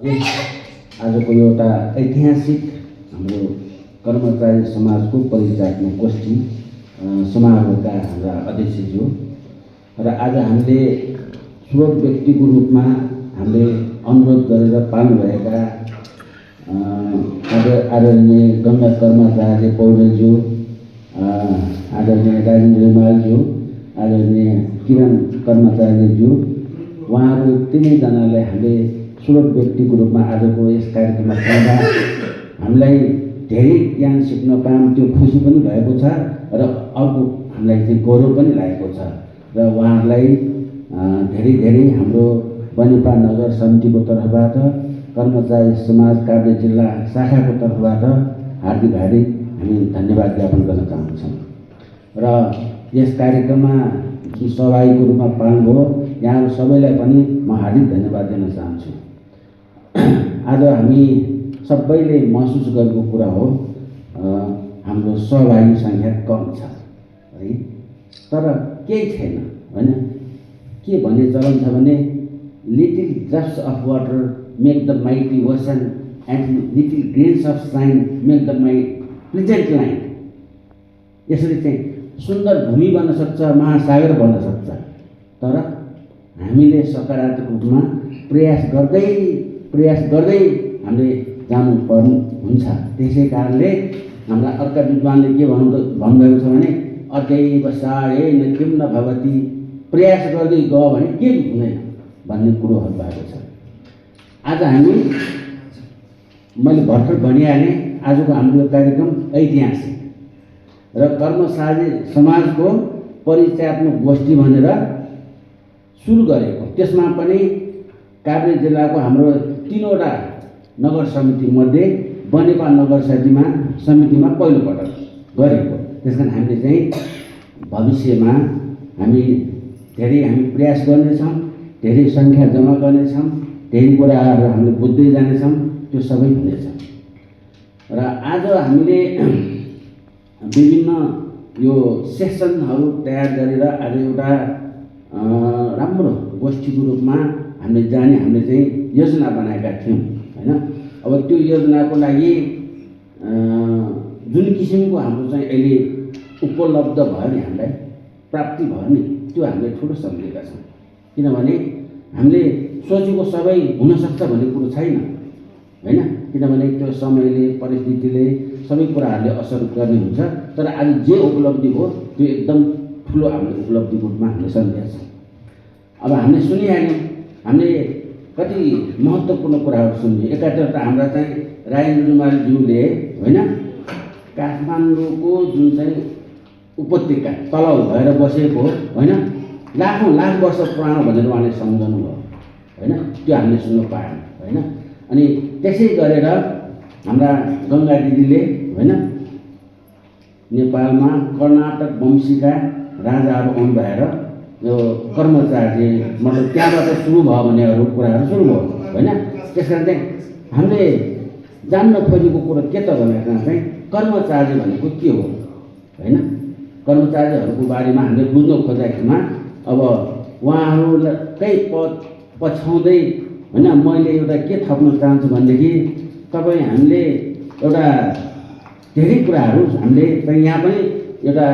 आजको एउटा ऐतिहासिक हाम्रो कर्मचारी समाजको परिचयात्मक गोष्ठी समारोहका हाम्रा अध्यक्षज्यू र आज हामीले स्रोत व्यक्तिको रूपमा हामीले अनुरोध गरेर पाल्नुभएका आदरणीय गङ्गा कर्माचार्य पौडेलज्यू, आदरणीय राजेन्द्र रिमालज्यू, आदरणीय किरण कर्माचार्यज्यू, उहाँहरू तीनैजनालाई हामीले स्रोत व्यक्तिको रूपमा आजको यस कार्यक्रममा पाउँदा हामीलाई धेरै ज्ञान सिक्न पायौँ। त्यो खुसी पनि भएको छ र अर्को हामीलाई चाहिँ गौरव पनि लागेको छ र उहाँहरूलाई धेरै धेरै हाम्रो बनेपा नगर समितिको तर्फबाट, कर्मचारी समाज कार्य जिल्ला शाखाको तर्फबाट हार्दिक हार्दिक हामी धन्यवाद ज्ञापन गर्न चाहन्छौँ। र यस कार्यक्रममा सहभागीको रूपमा पाल्नुभयो यहाँहरू सबैलाई पनि म हार्दिक धन्यवाद दिन चाहन्छु। आज हामी सबैले महसुस गरेको कुरा हो, हाम्रो सहभागी सङ्ख्या कम छ है, तर केही छैन होइन। के भन्ने चलन छ भने little drops of water make the mighty ocean and little grains of sign make the pleasant line. यसरी चाहिँ सुन्दर भूमि बन्न सक्छ, महासागर बन्न सक्छ, तर हामीले सकारात्मक रूपमा प्रयास गर्दै हामीले जानुपर्ने हुन्छ। त्यसै कारणले हाम्रा अर्का विद्वानले के भन्नुभएको छ भने अध्ययव सारे न किम न भवति, प्रयास गर्दै गयो भने के हुँदैन भन्ने कुरोहरू भएको छ। आज हामी मैले भर्खर भनिहालेँ, आजको हाम्रो कार्यक्रम ऐतिहासिक र कर्मचारी समाजको परिचयात्मक गोष्ठी भनेर सुरु गरेको। त्यसमा पनि काभ्रे जिल्लाको हाम्रो 3वटा नगर समिति मध्ये बनेपा नगर समितिमा पहिलोपटक गरेको। त्यस कारण हामीले चाहिँ भविष्यमा हामी प्रयास गर्नेछौँ, धेरै सङ्ख्या जम्मा गर्नेछौँ, धेरै कुराहरू हामीले बुझ्दै जानेछौँ, त्यो सबै हुनेछ। र आज हामीले विभिन्न यो सेसनहरू तयार गरेर आज एउटा राम्रो गोष्ठीको रूपमा हामीले चाहिँ योजना बनाएका थियौँ होइन। अब त्यो योजनाको लागि जुन किसिमको हाम्रो चाहिँ अहिले उपलब्ध भयो नि, हामीलाई प्राप्ति भयो नि, त्यो हामीले ठुलो सम्झेका छौँ। किनभने हामीले सोचेको सबै हुनसक्छ भन्ने कुरो छैन होइन। किनभने त्यो समयले, परिस्थितिले, सबै कुराहरूले असर गर्ने हुन्छ। तर आज जे उपलब्धि हो त्यो एकदम ठुलो हाम्रो उपलब्धिको रूपमा हामीले सम्झेका छौँ। अब हामीले सुनिहाल्यौँ, हामीले कति महत्त्वपूर्ण कुराहरू सुन्यौँ। एकातिर हाम्रा चाहिँ राजेन्द्र रिमालज्यूले होइन काठमाडौँको जुन चाहिँ उपत्यका तलाउ भएर बसेको होइन, लाख वर्ष पुरानो भनेर उहाँले सम्झाउनु भयो होइन, त्यो हामीले सुन्न पायौँ होइन। अनि त्यसै गरेर हाम्रा गङ्गा दिदीले होइन नेपालमा कर्नाटक वंशीका राजाहरू आउनु भएर यो कर्मचारी मतलब त्यहाँबाट सुरु भयो भन्नेहरू कुराहरू सुरु भयो होइन। त्यस कारण चाहिँ हामीले जान्न खोजेको कुरो के त भनेर चाहिँ कर्मचारी भनेको के हो होइन। कर्मचारीहरूको बारेमा हामीले बुझ्न खोज्दाखेरिमा अब उहाँहरूकै पछ्याउँदै होइन मैले एउटा के थप्न चाहन्छु भनेदेखि हामीले एउटा धेरै कुराहरू हामीले यहाँ पनि एउटा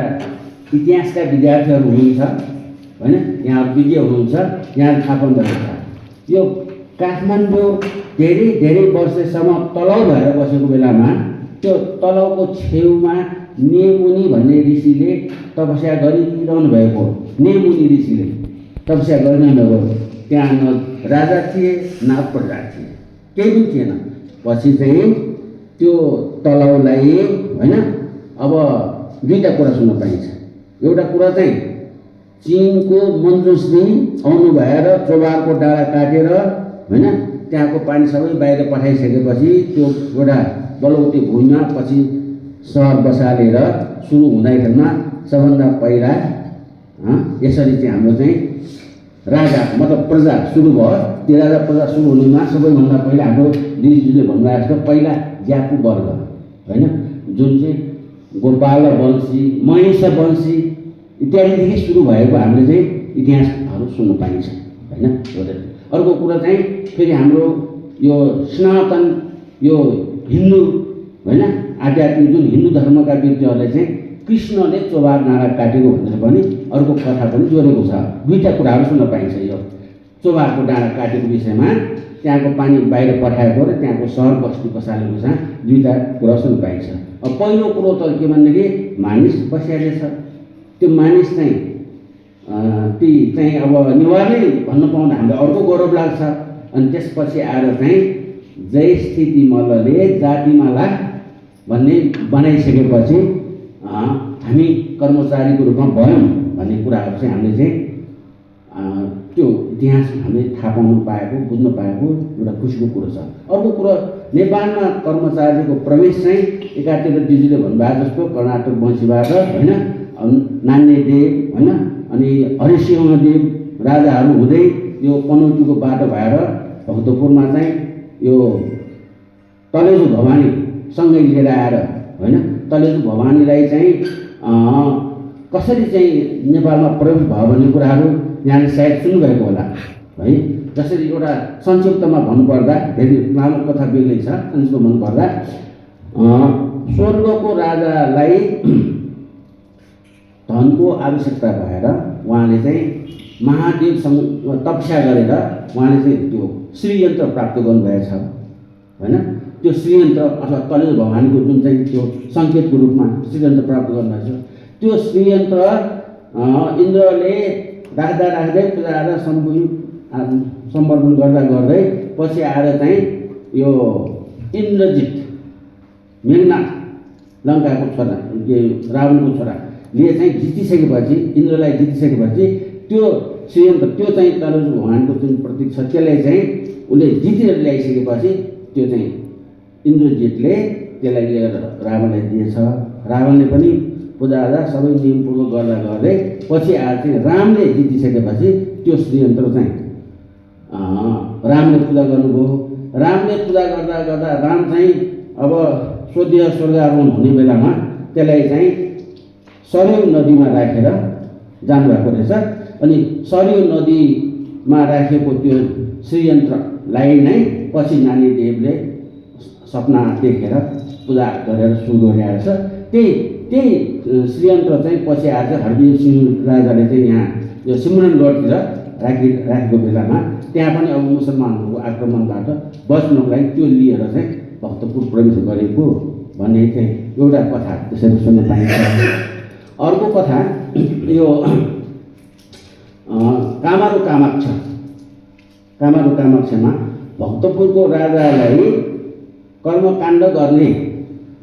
इतिहासका विद्यार्थीहरू हुनुहुन्छ होइन, यहाँ विज्ञ हुनुहुन्छ, यहाँ थाहा पाउनुभएको छ। यो काठमाडौँ धेरै वर्षसम्म तलाउ भएर बसेको बेलामा त्यो तलाउको छेउमा नेमुनी भन्ने ऋषिले तपस्या गरिरहनु भएको। नेमुनी ऋषिले तपस्या गरिरहनु भएको। त्यहाँ न राजा थिए न प्रजा थिए, केही पनि थिएन। पछि चाहिँ त्यो तलाउलाई होइन अब दुईवटा कुरा सुन्न पाइन्छ। एउटा कुरा चाहिँ चीनको मन्जुसले आउनु भएर चोबारको डाँडा काटेर होइन त्यहाँको पानी सबै बाहिर पठाइसकेपछि त्यो एउटा बलौटे भूमिमा पछि सहर बसालेर सुरु हुँदाखेरिमा सबभन्दा पहिला यसरी चाहिँ हाम्रो चाहिँ राजा मतलब प्रजा सुरु भयो। त्यो राजा प्रजा सुरु हुनुमा सबैभन्दा पहिला हाम्रो दिदीजीले भन्नुभएको छ पहिला ज्यापु वर्ग होइन, जुन चाहिँ गोपाल वंशी, महेश वंशी इत्यादिदेखि सुरु भएको हामीले चाहिँ इतिहासहरू सुन्नु पाइन्छ होइन। अर्को कुरा चाहिँ फेरि हाम्रो यो सनातन यो हिन्दू होइन आध्यात्मिक जुन हिन्दू धर्मका व्यक्तिहरूले चाहिँ कृष्णले चोभार नारा काटेको भनेर पनि अर्को कथा पनि जोडेको छ। दुईवटा कुराहरू सुन्न पाइन्छ। यो चोभारको डाँडा काटेको विषयमा त्यहाँको पानी बाहिर पठाएको र त्यहाँको सहर बस्ती बसालेको छ, दुईवटा कुरा सुन्न पाइन्छ। अब पहिलो कुरो त के भनेदेखि मानिस बसिहालेको छ, त्यो मानिस चाहिँ ती चाहिँ अब निवार नै भन्नु पाउँदा हामीलाई अर्को गौरव लाग्छ। अनि त्यसपछि आएर चाहिँ जय स्थिति मल्लले जातिमाला भन्ने बनाइसकेपछि हामी कर्मचारीको रूपमा भयौँ भन्ने कुराहरू चाहिँ हामीले चाहिँ त्यो इतिहास हामीले थाहा पाउनु पाएको बुझ्न पाएको एउटा खुसीको कुरो छ। अर्को कुरो नेपालमा कर्मचारीको प्रवेश चाहिँ एकातिर दिदीले भन्नुभएको जस्तो कर्नाटक वंशीबाट होइन नान्यदेव होइन अनि हरिसिंहदेव राजाहरू हुँदै यो पनौतीको बाटो भएर भक्तपुरमा चाहिँ यो तलेजु भवानी सँगै लिएर आएर होइन तलेजु भवानीलाई चाहिँ कसरी चाहिँ नेपालमा प्रवेश भयो भन्ने कुराहरू यहाँले सायद सुन्नुभएको होला है। जसरी एउटा संक्षिप्तमा भन्नुपर्दा धेरै लामो कथा बेग्लै छ, संक्षिप्तमा भन्नुपर्दा स्वर्गको राजालाई धनको आवश्यकता भएर उहाँले चाहिँ महादेवसँग तपस्या गरेर उहाँले चाहिँ त्यो श्रीयन्त्र प्राप्त गर्नुभएको छ होइन। त्यो श्रीयन्त्र अथवा तलेजु भवानीको जुन चाहिँ त्यो सङ्केतको रूपमा श्रीयन्त्र प्राप्त गर्नुभएको छ। त्यो श्रीयन्त्र इन्द्रले राख्दा राख्दै पूजा आएर सम्वर्धन गर्दा गर्दै पछि आएर चाहिँ यो इन्द्रजित मेघनाथ लङ्काको छोरा रावणको छोराले चाहिँ जितिसकेपछि इन्द्रलाई जितिसकेपछि त्यो श्रीयन्त्र त्यो चाहिँ तलेजु भवानीको जुन प्रतीक छ त्यसलाई चाहिँ उसले जितेर ल्याइसकेपछि त्यो चाहिँ इन्द्रजितले त्यसलाई लिएर रावणलाई दिएछ। रावणले पनि पूजाआजा सबै नियमपूर्वक गर्दा गर्दै पछि आएर चाहिँ रामले जितिसकेपछि त्यो श्रीयन्त्र चाहिँ रामले पूजा गर्नुभयो। रामले पूजा गर्दा गर्दा राम चाहिँ अब स्वदेह स्वर्गारोहण हुने बेलामा त्यसलाई चाहिँ सरयू नदीमा राखेर जानुभएको रहेछ। अनि सरयू नदीमा राखेको त्यो श्रीयन्त्रलाई नै पछि नानीदेवले सपना देखेर पूजा गरेर सुरु गरिरहेको छ। त्यही श्रीयन्त्र चाहिँ पछि आएर चाहिँ हरदेव सिंह राजाले चाहिँ यहाँ यो सिमरनगढतिर राखेको बेलामा त्यहाँ पनि अब मुसलमानहरूको आक्रमणबाट बच्नको लागि त्यो लिएर चाहिँ भक्तपुर प्रवेश गरेको भन्ने चाहिँ एउटा कथा त्यसरी सुन्न पाइन्छ। अर्को कथा यो कामारू कामाक्षमा भक्तपुरको राजालाई कर्मकाण्ड गर्ने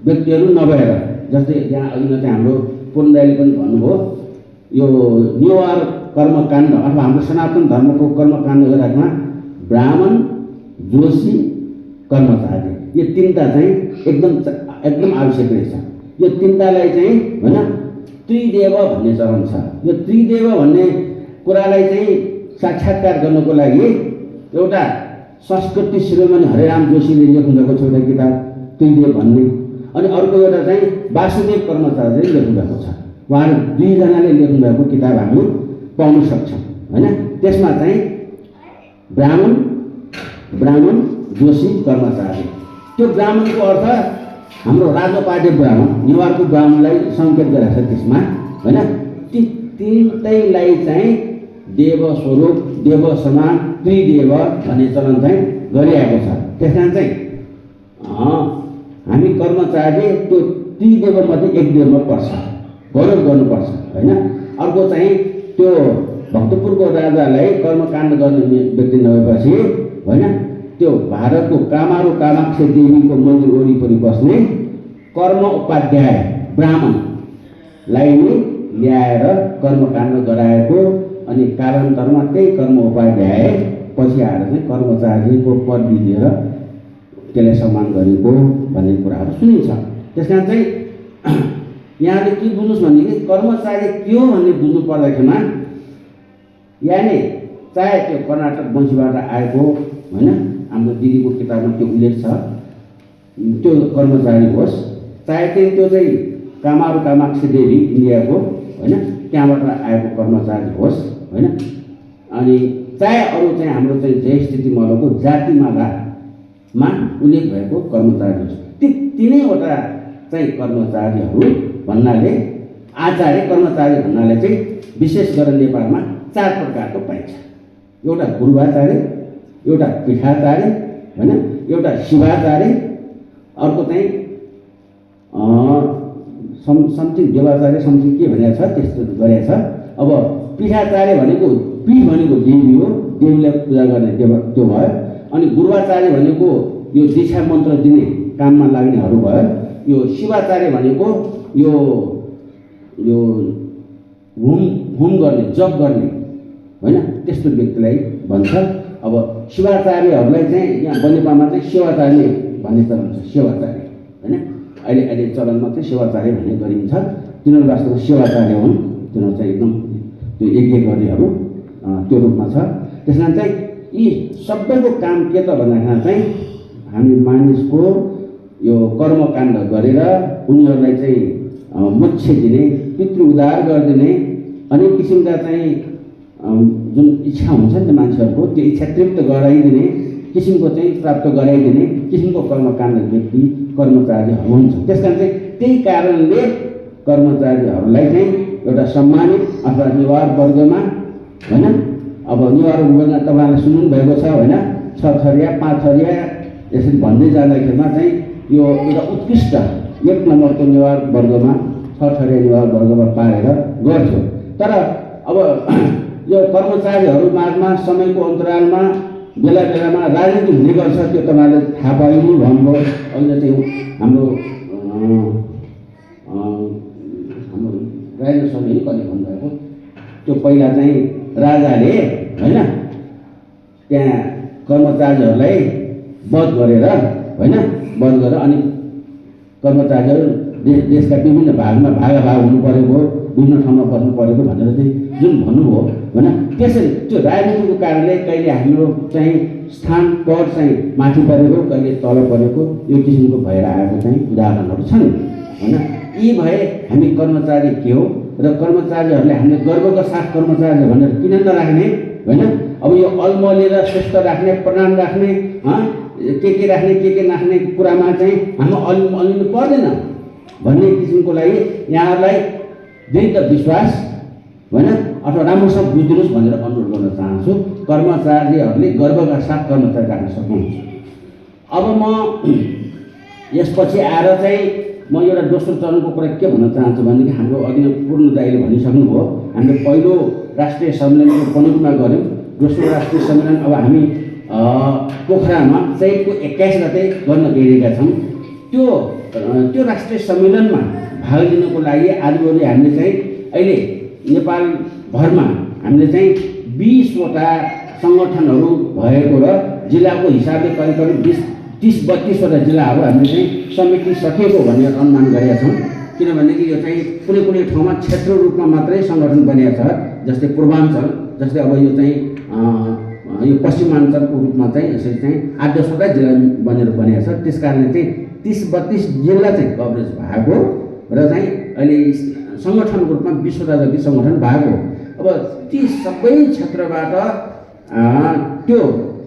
व्यक्तिहरू नभएर, जस्तै यहाँ अघि चाहिँ हाम्रो पूर्ण दाइले पनि भन्नुभयो यो नेवार कर्मकाण्ड अथवा हाम्रो सनातन धर्मको कर्मकाण्ड गरेकोमा ब्राह्मण जोशी कर्मचारी यो तिनवटा चाहिँ एकदम आवश्यक रहेछ। यो तिनवटालाई चाहिँ होइन त्रिदेव भन्ने चलन छ। यो त्रिदेव भन्ने कुरालाई चाहिँ साक्षात्कार गर्नको लागि एउटा संस्कृति शिरोमणि हरिराम जोशीले लेख्नुभएको छ एउटा किताब त्रिदेव भन्ने, अनि अर्को एउटा चाहिँ वासुदेव कर्मचारीले लेख्नुभएको छ। उहाँहरू दुईजनाले लेख्नुभएको किताब हामी पाउन सक्छौँ होइन। त्यसमा चाहिँ ब्राह्मण जोशी कर्मचारी, त्यो ब्राह्मणको अर्थ हाम्रो राजोपाटे ब्राह्मण नेवारको ब्राह्मणलाई सङ्केत गरेको छ त्यसमा होइन। ती तिनटैलाई चाहिँ देव स्वरूप देव समान त्रिदेव भन्ने चलन चाहिँ गरिआएको छ। त्यस कारण चाहिँ हामी कर्मचारी त्यो त्रिदेवमध्ये एक देवमा पर्छ, गौरव गर्नुपर्छ होइन। अर्को चाहिँ त्यो भक्तपुरको राजालाई कर्मकाण्ड गर्ने व्यक्ति नभएपछि होइन त्यो भारतको कामारू कामाक्षी देवीको मन्दिर वरिपरि बस्ने कर्म उपाध्याय ब्राह्मणलाई नै ल्याएर कर्मकाण्ड गराएको, अनि कालान्तरमा त्यही कर्म उपाध्याय पछि आएर चाहिँ कर्मचारीको पदवी दिएर त्यसलाई सम्मान गरेको भन्ने कुराहरू सुनिन्छ। त्यस कारण चाहिँ यहाँले के बुझ्नुहोस् भनेदेखि कर्मचारी के हो भन्ने बुझ्नु पर्दाखेरिमा यहाँले चाहे त्यो कर्नाटक वंशीबाट आएको होइन हाम्रो दिदीको किताबमा त्यो उल्लेख छ त्यो कर्मचारी होस्, चाहे त्यो चाहिँ कामारू कामाक्षी देवी इन्डियाको होइन त्यहाँबाट आएको कर्मचारी होस् होइन, अनि चाहे अरू चाहिँ हाम्रो चाहिँ जय स्थिति मल्लको जातिमाला उल्लेख भएको कर्मचारी ती तीनैवटा चाहिँ कर्मचारीहरू भन्नाले आचार्य कर्मचारी भन्नाले चाहिँ विशेष गरेर नेपालमा 4 प्रकारको पाइन्छ। एउटा गुरुवाचार्य, एउटा पीठाचार्य हैन, एउटा शिवाचार्य, अर्को चाहिँ समथिङ देवाचार्य समथिङ के भनेको छ त्यस्तो गरेको छ। अब पीठाचार्य भनेको पीठ भनेको देवी हो, देवीलाई पूजा गर्ने देव त्यो भयो। अनि गुरुवाचार्य भनेको यो दीक्षा मन्त्र दिने काममा लाग्नेहरू भयो। यो शिवाचार्य भनेको यो यो होम गर्ने जप गर्ने हैन त्यस्तो व्यक्तिलाई भन्छ। अब शिवाचार्यहरूलाई चाहिँ यहाँ बनेपामा चाहिँ शिवाचार्य भन्ने चलन छ। शिवाचार्य हैन अहिले चलनमा चाहिँ शिवाचार्य भन्ने गरिन्छ। तिनीहरू वास्तवमा शिवाचार्य हुन्। तिनीहरू चाहिँ एकदम त्यो यज्ञ गर्नेहरू त्यो रूपमा छ। त्यसमा चाहिँ यी सबैको काम के त भन्दाखेरि चाहिँ हामी मानिसको यो कर्मकाण्ड गरेर उनीहरूलाई चाहिँ मोक्ष दिने, पितृ उद्धार गरिदिने, अनेक किसिमका चाहिँ जुन इच्छा हुन्छ नि त मान्छेहरूको त्यो इच्छा तृप्त गराइदिने किसिमको चाहिँ प्राप्त गराइदिने किसिमको कर्मकाण्ड व्यक्ति कर्मचारीहरू हुन्छ। त्यस कारण चाहिँ त्यही कारणले कर्मचारीहरूलाई चाहिँ एउटा सम्मानित अथवा निवार वर्गमा हैन, अब निवार वर्गमा तपाईँहरूले सुन्नु भएको छ हैन, 6 थरिया 5 थरिया यसरी भन्दै जाँदाखेरिमा चाहिँ यो एउटा उत्कृष्ट 1 नम्बरको निवार वर्गमा 6 थरिया निवार वर्गमा पारेर गर्थ्यो। तर अब यो कर्मचारीहरू माझमा समयको अन्तरालमा बेला बेलामा राजनीति हुने गर्छ। त्यो तपाईँहरूले थाहा पायो नि भन्नुभयो। अहिले चाहिँ हाम्रो राजेन्द्र सरले कहिले भन्नुभएको त्यो पहिला चाहिँ राजाले हैन त्यहाँ कर्मचारीहरूलाई वध गरेर हैन वध गरेर अनि कर्मचारीहरू देशका विभिन्न भागमा भागाभाग हुनु परेको, विभिन्न ठाउँमा बस्नु परेको भनेर चाहिँ जुन भन्नुभयो होइन, त्यसरी त्यो राजनीतिको कारणले कहिले हाम्रो चाहिँ स्थान पद चाहिँ माथि परेको, कहिले तल परेको यो किसिमको भएर आएको चाहिँ उदाहरणहरू छन् होइन। यी भए हामी कर्मचारी के हो र कर्मचारीहरूले हामीले गर्वका साथ कर्मचारी भनेर किन नराख्ने होइन। अब यो अलमलेर श्रेष्ठ राख्ने, प्रणाम राख्ने, के राख्ने के नाख्ने कुरामा चाहिँ हाम्रो अलिनु पर्दैन भन्ने किसिमको लागि यहाँहरूलाई दृढ विश्वास होइन अथवा राम्रोसँग बुझिदिनुहोस् भनेर अनुरोध गर्न चाहन्छु। कर्मचारीहरूले गर्वका साथ कर्मचारी राख्न सक्नुहुन्छ। अब म यसपछि आएर चाहिँ म एउटा दोस्रो चरणको कुरा के भन्न चाहन्छु भनेदेखि हाम्रो अघि पूर्ण दाइले भनिसक्नुभयो, हामीले पहिलो राष्ट्रिय सम्मेलनको पनौतीमा गऱ्यौँ। दोस्रो राष्ट्रिय सम्मेलन अब हामी पोखरामा चैतको 21 गते गर्न गइरहेका छौँ। त्यो राष्ट्रिय सम्मेलनमा भाग लिनको लागि आजभोलि हामीले चाहिँ अहिले नेपालभरमा हामीले चाहिँ 20वटा सङ्गठनहरू भएको र जिल्लाको हिसाबले करिब 30-32वटा जिल्लाहरू हामीले चाहिँ समेटिसकेको भनेर अनुमान गरेका छौँ। किनभनेदेखि यो चाहिँ कुनै कुनै ठाउँमा क्षेत्र रूपमा मात्रै सङ्गठन बनिएको छ, जस्तै पूर्वाञ्चल, जस्तै अब यो चाहिँ यो पश्चिमाञ्चलको रूपमा चाहिँ यसरी चाहिँ 8-10वटा जिल्ला बनेको छ। त्यस कारणले चाहिँ 30-32 जिल्ला चाहिँ कभरेज भएको र चाहिँ अहिले सङ्गठनको रूपमा 20वटा जति सङ्गठन भएको। अब ती सबै क्षेत्रबाट त्यो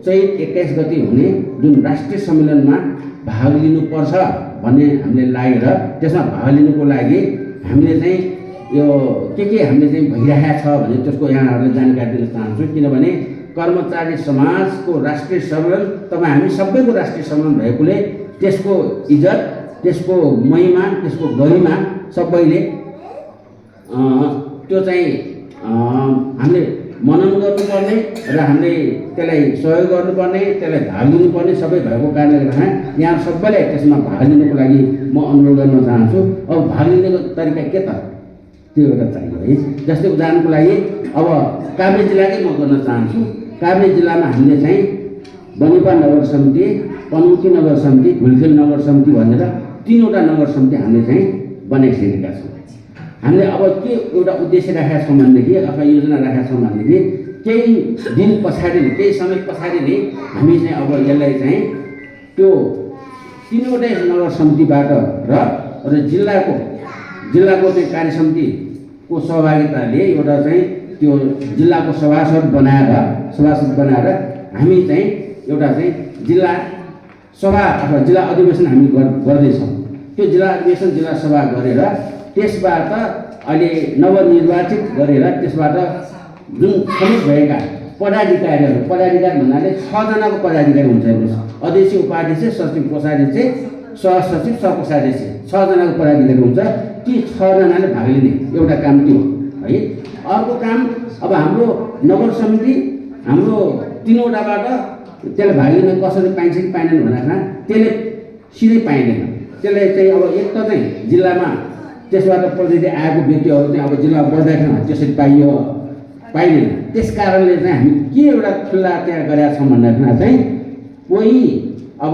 चाहिँ 21 गते हुने जुन राष्ट्रिय सम्मेलनमा भाग लिनुपर्छ भन्ने हामीले लागेर त्यसमा भाग लिनुको लागि हामीले चाहिँ यो के हामीले चाहिँ भइरहेको छ भने त्यसको यहाँहरूलाई जानकारी दिन चाहन्छु। किनभने कर्मचारी समाजको राष्ट्रिय सम्मेलन तपाईँ हामी सबैको राष्ट्रिय सम्मेलन भएकोले त्यसको इज्जत, त्यसको महिमा, त्यसको गरिमा सबैले त्यो चाहिँ हामीले मनन गर्नुपर्ने र हामीले त्यसलाई सहयोग गर्नुपर्ने, त्यसलाई भाग लिनुपर्ने सबै भएको कारणले गर्दा यहाँ सबैलाई त्यसमा भाग लिनुको लागि म अनुरोध गर्न चाहन्छु। अब भाग लिनेको तरिका के त त्यो एउटा चाहियो है। जस्तै उदाहरणको लागि अब काभ्रे जिल्लाकै म गर्न चाहन्छु। काभ्रे जिल्लामा हामीले चाहिँ बनिपा नगर समिति, पनौती नगर समिति, घुलखेल नगर समिति भनेर 3वटा नगर समिति हामीले चाहिँ बनाइसकेका छौँ। हामीले अब के एउटा उद्देश्य राखेका छौँ भनेदेखि अथवा योजना राखेका छौँ भनेदेखि केही दिन पछाडि नै, केही समय पछाडि नै हामी चाहिँ अब यसलाई चाहिँ त्यो 3वटै नगर समितिबाट र जिल्लाको चाहिँ कार्य समितिको सहभागिताले एउटा चाहिँ त्यो जिल्लाको सभासद बनाएर हामी चाहिँ एउटा चाहिँ जिल्ला सभा अथवा जिल्ला अधिवेशन हामी गर्दैछौँ। त्यो जिल्ला अधिवेशन जिल्ला सभा गरेर त्यसबाट अहिले नवनिर्वाचित गरेर त्यसबाट जुन छनौट भएका पदाधिकारीहरू, पदाधिकारी भन्नाले 6 जनाको पदाधिकारी हुन्छ हेर्नुहोस्, अध्यक्ष, उपाध्यक्ष, सचिव, कोषाध्यक्ष, सहसचिव, सहकोषाध्यक्ष 6 जनाको पदाधिकारी हुन्छ। ती 6 जनाले भाग लिने एउटा काम त्यो हो है। अर्को काम अब हाम्रो नगर समिति हाम्रो 3वटाबाट त्यसले भाग लिन कसरी पाइन्छ कि पाइँदैन भन्दाखेरि त्यसले सिधै पाइँदैन। त्यसले चाहिँ अब एक त चाहिँ जिल्लामा त्यसबाट प्रतिनिधि आएको व्यक्तिहरू चाहिँ अब जिल्ला बढ्दाखेरि त्यसरी पाइँदैन। त्यस कारणले चाहिँ हामी के एउटा खुल्ला त्यहाँ गरेका छौँ भन्दाखेरि चाहिँ कोही अब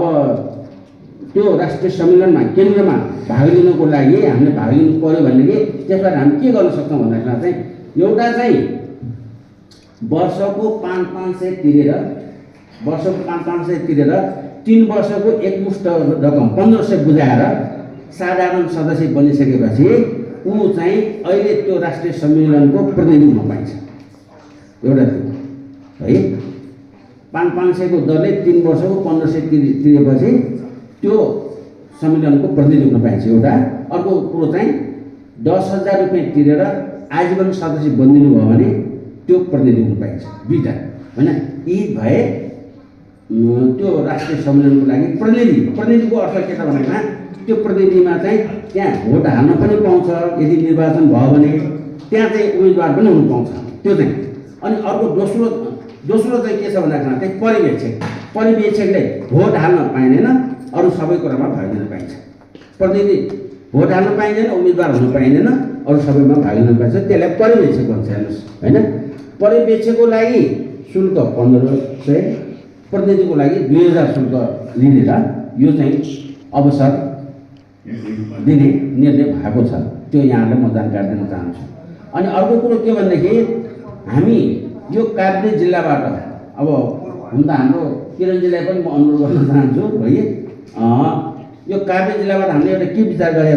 त्यो राष्ट्रिय सम्मेलनमा केन्द्रमा भाग लिनको लागि हामीले भाग लिनु पर्यो भनेदेखि त्यसबाट हामी के गर्न सक्छौँ भन्दाखेरि चाहिँ एउटा चाहिँ वर्षको 500 तिरेर 3 वर्षको एकमुष्ट रकम 1500 बुझाएर साधारण सदस्य बनिसकेपछि ऊ चाहिँ अहिले त्यो राष्ट्रिय सम्मेलनको प्रतिनिधि हुन पाइन्छ। एउटा त्यो है 500को दरले 3 वर्षको 1500 तिरेपछि त्यो सम्मेलनको प्रतिनिधि हुन पाइन्छ एउटा। अर्को कुरो चाहिँ 10,000 रुपियाँ तिरेर आजीवन सदस्य बनिदिनु भयो भने त्यो प्रतिनिधि हुन पाइन्छ। दुईटा होइन, यी भए त्यो राष्ट्रिय सम्मेलनको लागि प्रतिनिधिको अर्थ के छ भन्दाखेरि त्यो प्रतिनिधिमा चाहिँ त्यहाँ भोट हाल्न पनि पाउँछ, यदि निर्वाचन भयो भने त्यहाँ चाहिँ उम्मेदवार पनि हुन पाउँछ त्यो चाहिँ। अनि अर्को दोस्रो चाहिँ के छ भन्दाखेरि चाहिँ पर्यवेक्षकले भोट हाल्न पाइँदैन, अरू सबै कुरामा भाग लिन पाइन्छ। प्रतिनिधि भोट हाल्न पाइँदैन, उम्मेदवार हुन पाइँदैन, अरू सबैमा भाग लिन पाइन्छ। त्यसलाई पर्यवेक्षक भन्छ हेर्नुहोस् होइन। पर्यवेक्षकको लागि शुल्क 1500, प्रतिनिधिको लागि 2000 शुल्क लिनेर यो चाहिँ अवसर दिने निर्णय भएको छ। त्यो यहाँलाई म जानकारी दिन चाहन्छु। अनि अर्को कुरो के भनेदेखि हामी यो काभ्रे जिल्लाबाट अब हुन त हाम्रो किरणजीलाई पनि म अनुरोध गर्न चाहन्छु है। यो काभ्रे जिल्लाबाट हामीले एउटा के विचार गरेका